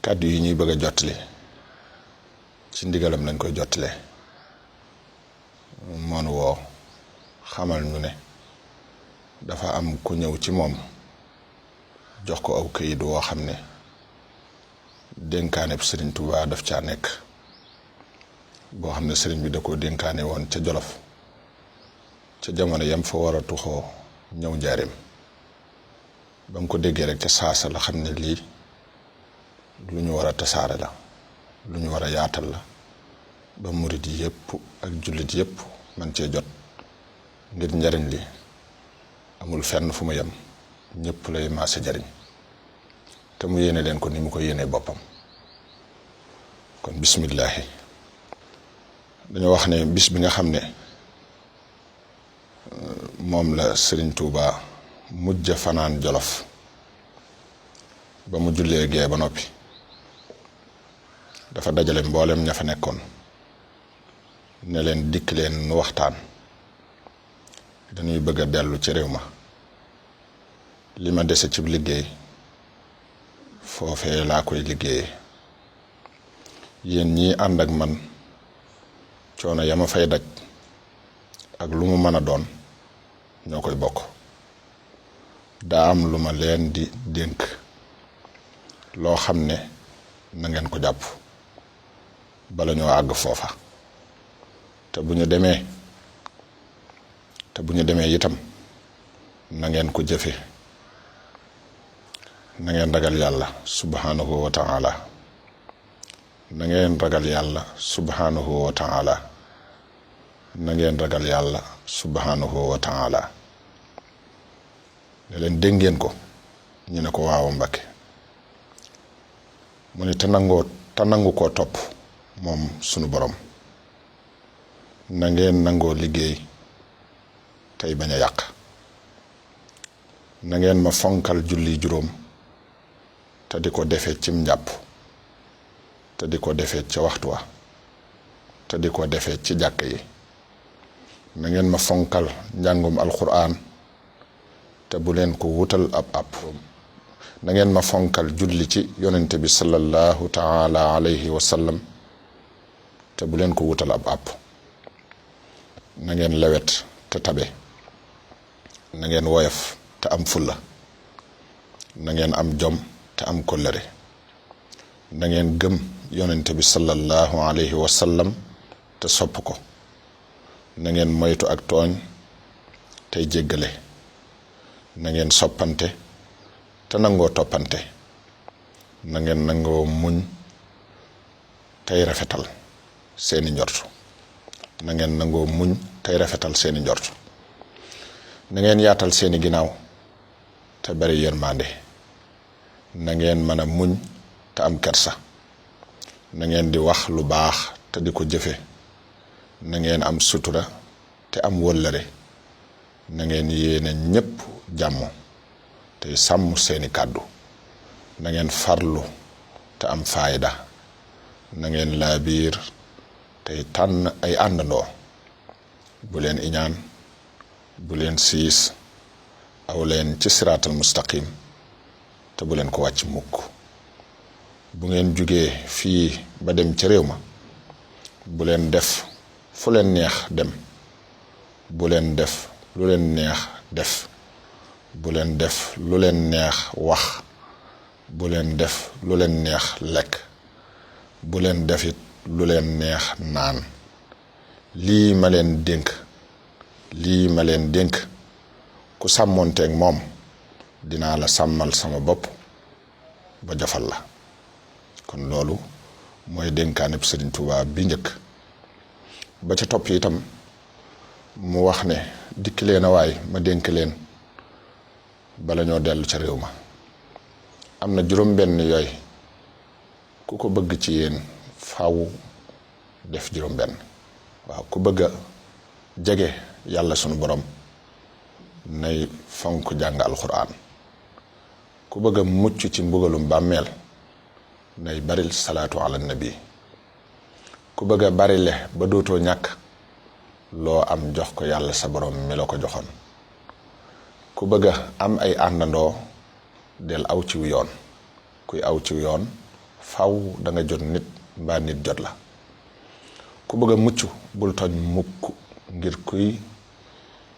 kàddu yi ñuy bëgg a jottali ci ndigalam lañ koy jottale moonu woo xamal ñu ne dafa am ku ñëw ci moom jox ko aw këyit woo xam ne dénkaane Sëriñ Tuubaa daf caa nekk boo xam ne sëriñ bi da koo dénkaane woon ca Jolof ca jamono yam fa war a tuxoo ñëw njaareem ba mu ko déggee rek ca saasa la xam ne lii lu ñu war a tasaare la lu ñu war a yaatal la ba murit yépp ak jullit yépp man cee jot ngir njariñ li amul fenn fu mu yem ñépp lay maase jariñ te mu yéene leen ko ni mu ko yéene boppam. kon bismillaahi dañoo wax ne bis bi nga xam ne moom la Sëriñ Tuubaa mujj fanaan Jolof ba mu jullee gee ba noppi dafa dajale mboolem ña fa nekkoon ne leen dikk leen nu waxtaan dañuy bëgg a dellu ci réew ma li ma dese ci liggéey foofee laa koy liggéeyee yéen ñii ànd ak man coono ya ma fay daj ak lu mu mën a doon ñoo koy bokk daa am lu ma leen di dénk loo xam ne na ngeen ko jàpp bala ñoo àgg foofa te bu ñu demee itam na ngeen ko jëfe na ngeen ragal yàlla subhanahu wa ta'ala na ngeen ragal yàlla subhanahu wa ta'ala na ngeen ragal yàlla subhanahu wa ta'ala ne leen dégg ngeen ko ñu ne ko waaw Mbàkke mu ne te nangu koo topp moom sunu borom na ngeen nangoo liggéey tey bañ a yàq na ngeen ma fonkal julli juróom te di ko defee cim njàpp te di ko defee ca waxtu wa te di ko defee ci jàkk yi na ngeen ma fonkal njàngum alxuraan te bu leen ko wutal ab na ngeen ma fonkal julli ci yonente bi sallallahu taala alayhi wa sallam te bu leen ko wutal ab na ngeen lewet te tabe na ngeen woyof te am fulla na ngeen am jom te am kóllëre na ngeen gëm yonente bi sallallahu alayhi wa sallam te sopp ko na ngeen moytu ak tooñ tey jéggale na ngeen soppante te nangoo toppante na ngeen nangoo muñ tey rafetal seeni njort na ngeen nangoo muñ tey rafetal seeni njort na ngeen yaatal seeni ginnaaw te bari yërmande na ngeen mën a muñ te am kersa na ngeen di wax lu baax te di ko jëfe na ngeen am sutura te am wëllëre na ngeen yéene ñépp jàmm te sàmm seeni kàddu na ngeen farlu te am faayda na ngeen laabiir tey tànn ay àndandoo bu leen iñaan bu leen siis aw leen ci siraatal mustaqim te bu leen ko wàcc mukk bu ngeen jugee fii ba dem ci réew ma bu leen def fu leen neex dem bu leen def lu leen neex def bu leen def lu leen neex wax bu leen def lu leen neex lekk bu leen defit lu leen neex naan lii ma leen dénk ku sàmmoonteeg moom dinaa la sàmmal sama bopp ba jafal la kon loolu mooy dénkaaneb Sëriñ Tuubaa bi njëkk ba ca topp itam mu wax ne dikki leen a waay ma dénk leen bala ñoo dellu ca réew ma am na juróom-benn yooyu ku ko bëgg ci yéen faaw def juróom-benn waaw ku bëgg a jege yàlla sunu borom nay fonk jàng alxuraan ku bëgg a mucc ci mbugalum bàmmeel nay baril salaatu ala nabi ku bëgg a barile ba dootoo ñàkk loo am jox ko yàlla sa borom mi la ko joxoon ku bëgg a am ay àndandoo del aw ciw yoon kuy aw ciw yoon faw da nga jot nit mbaa nit jot la. ku bëgg a mucc bul tooñ mukk, ngir kuy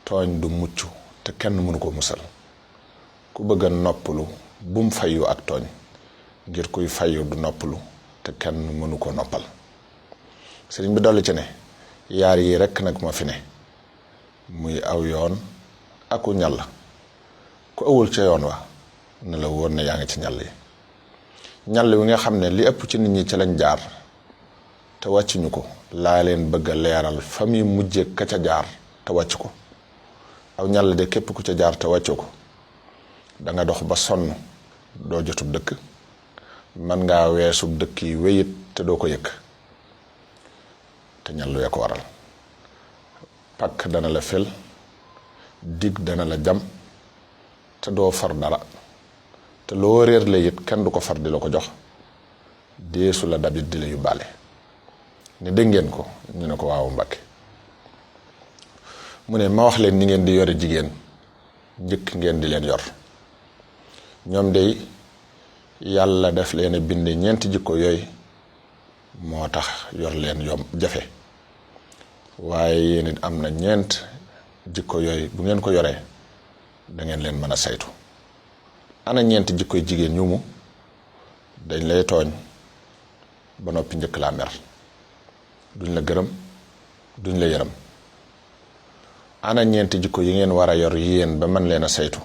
tooñ du mucc te kenn mënu ko musal. ku bëgg a noppalu bum fayu ak tooñ, ngir kuy fayu du noppalu te kenn mënu ko noppal. sëriñ bi dolli ci ne yaar yi rekk nag moo fi ne, muy aw yoon aku ñàll. ku awul ca yoon wa ne la wóor ne yaa ngi ci ñàll yi. ñàll wi nga xam ne li ëpp ci nit ñi ci lañ jaar te wàccuñu ko laa leen bëgg a leeral fa muy mujje ka ca jaar te wàcc ko. aw ñàll de képp ku ca jaar te wàccu ko da nga dox ba sonn doo jotub dëkk, man ngaa weesu dëkk yi wéyit te doo ko yëkk. te ñàllu ya ko waral pakk dana la fel, dig dana la jam te doo far dara, te loo réer la it kenn du ko far di la ko jox, deesu la dabit di la yóbbaale. ne dégg ngeen ko ñu ne ko waaw Mbàkke. mu ne ma wax leen ni ngeen di yore jigéen njëkk ngeen di leen yor. ñoom dey yàlla def leen a binde ñeenti jikko yooyu moo tax yor leen yomb jafe, waaye yéen it am na ñeent jikko yooyu bu ngeen ko yoree da ngeen leen mën a saytu. ana ñeenti jikkoy jigéen ñu mu dañ lay tooñ ba noppi njëkk laa mer, duñ la gërëm duñ la yërëm. ana ñeenti jikko yi ngeen war a yor yéen ba mën leen a saytu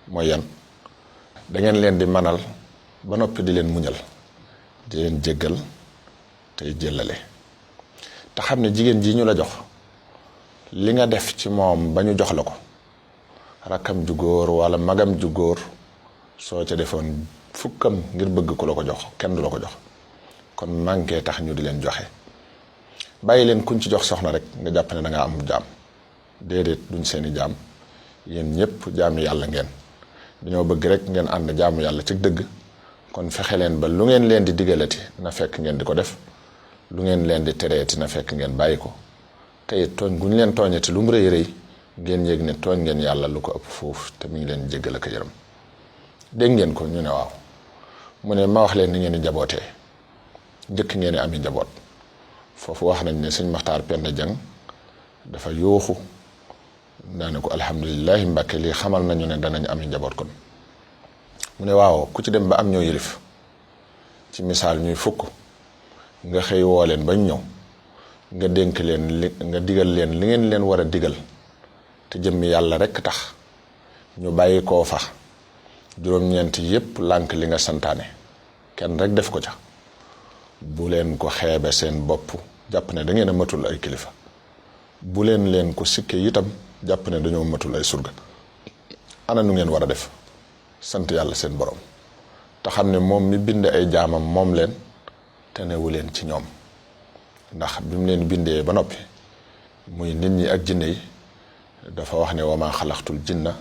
mooy yan? da ngeen leen di manal ba noppi di leen muñal, di leen jéggal tey jëllale. te xam ne jigéen ji ñu la jox li nga def ci moom ba ñu jox la ko, rakkam ju góor wala magam ju góor soo ca defoon fukkam ngir bëgg ku la ko jox kenn du la ko jox. kon manqué tax ñu di leen joxe. bàyyi leen kuñ ci jox soxna rek nga jàpp ne da nga am jaam. déedéet duñ seeni jaam, yéen ñëpp jaami yàlla ngeen. dañoo bëgg rek ngeen ànd jaamu yàlla ci dëgg. kon fexe leen ba lu ngeen leen di digalati na fekk ngeen di ko def, lu ngeen leen di tereeti na fekk ngeen bàyyi ko. tey tooñ gu ñu leen tooñati lu mu rëy rëy ngeen yëg ne tooñ ngeen yàlla lu ko ëpp foofu te mi ngi leen jéggal ak yërëm. dégg ngeen ko ñu ne waaw. mu ne ma wax leen ni ngeen di njabootee njëkk ngeen di ami njaboot. foofu wax nañ ne sëñ Maxtaar Penda Jang dafa yooxu daane ko alhamdulilahi Mbàkke lii xamal nañu ne danañ ami njaboot kon. mu ne waaw ku ci dem ba am ñoo yilif ci misaal ñuy fukk nga xëy woo leen bañ ñëw nga dénk leen nga digal leen li ngeen leen war a digal te jëmmi yàlla rekk tax ñu bàyyi koo fa juróom-ñeent yépp lànk li nga santaane kenn rek def ko ca. bu leen ko xeebe seen bopp jàpp ne da ngeen a matul ay kilifa, bu leen ko sikke itam jàpp ne dañoo matul ay surga. ana nu ngeen war a def? sant yàlla seen borom te xam ne moom mi bind ay jaamam moom leen te newu leen ci ñoom. ndax bi mu leen bindee ba noppi muy nit ñi ak jinne yi dafa wax ne wa maa xalaqtul jinna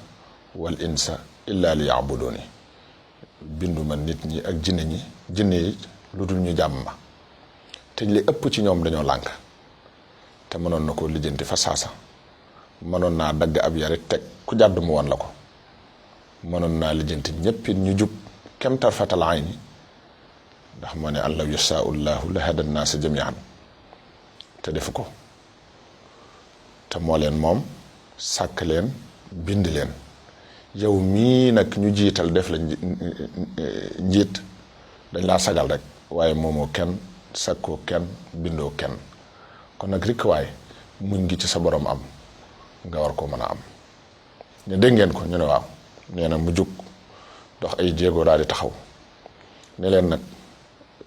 wal insa illa li ya'buduni. binduma nit ñi ak jinne yi lu dul ñu jàmm ma. te li ëpp ci ñoom dañoo lànk te mënoon na ko lijjanti fa saasa. mënoon naa dagg ab yarit teg ku jàdd mu woon la ko. mënoon naa lijjanti ñépp ñu jub kem tarfatal ayni ndax moo ne an law yashaa'u llaahu la hada nnaasa jamii'an te defu ko. te moo leen moom sàkk leen bind leen. yow mii nag ñu jiital def la njiit dañ laa sagal rek waaye moomoo kenn sakkoo kenn bindoo kenn. kon nag rikk waay muñ gi ci sa borom am nga war ko mën a am. ne dégg ngeen ko ñu ne waaw. nee na mu jug dox ay jéego daal di taxaw ne leen nag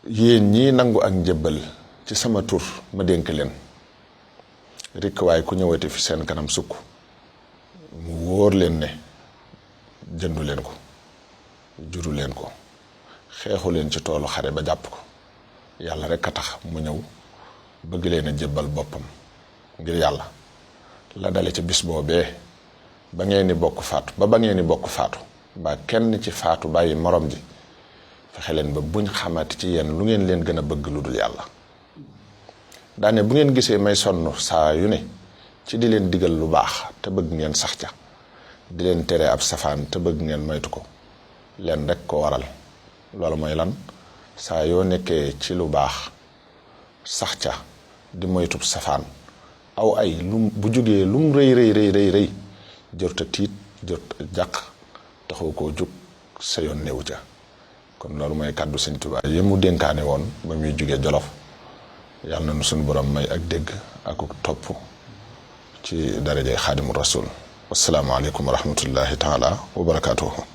yéen ñii nangu ak njëbbal ci sama tur ma dénk leen rikk waaye ku ñëwati fi seen kanam sukk mu wóor leen ne jëndu leen ko juru leen ko xeexu leen ci toolu xare ba jàpp ko yàlla rek a tax mu ñëw bëgg leen a jébbal boppam ngir yàlla. la dale ci bis boobee ba ngeen ni bokk faatu ba ngeen ni bokk faatu ba kenn ci faatu bàyyi morom ji fexe leen ba buñ xamati ci yéen lu ngeen leen gën a bëgg lu dul yàlla. daane bu ngeen gisee may sonn saa yu ne ci di leen digal lu baax te bëgg ngeen sax ca, di leen tere ab safaan te bëgg ngeen moytu ko, leen rek ko waral. loolu mooy lan? saa yoo nekkee ci lu baax sax ca di moytub safaan aw ay lum bu jógee lum rëy jërta tiit jërta jàq taxoo koo jóg sa yoon néew ca kon loolu mooy kàddu Sëñ Tuubaa yi mu dénkaane woon ba muy jógee Jolof yàlla na nu suñu borom may ak dégg ak topp ci darajay Xaadimu Rasuul wassalaamu aleykum wa rahmatullahi taala wa barakaatuhu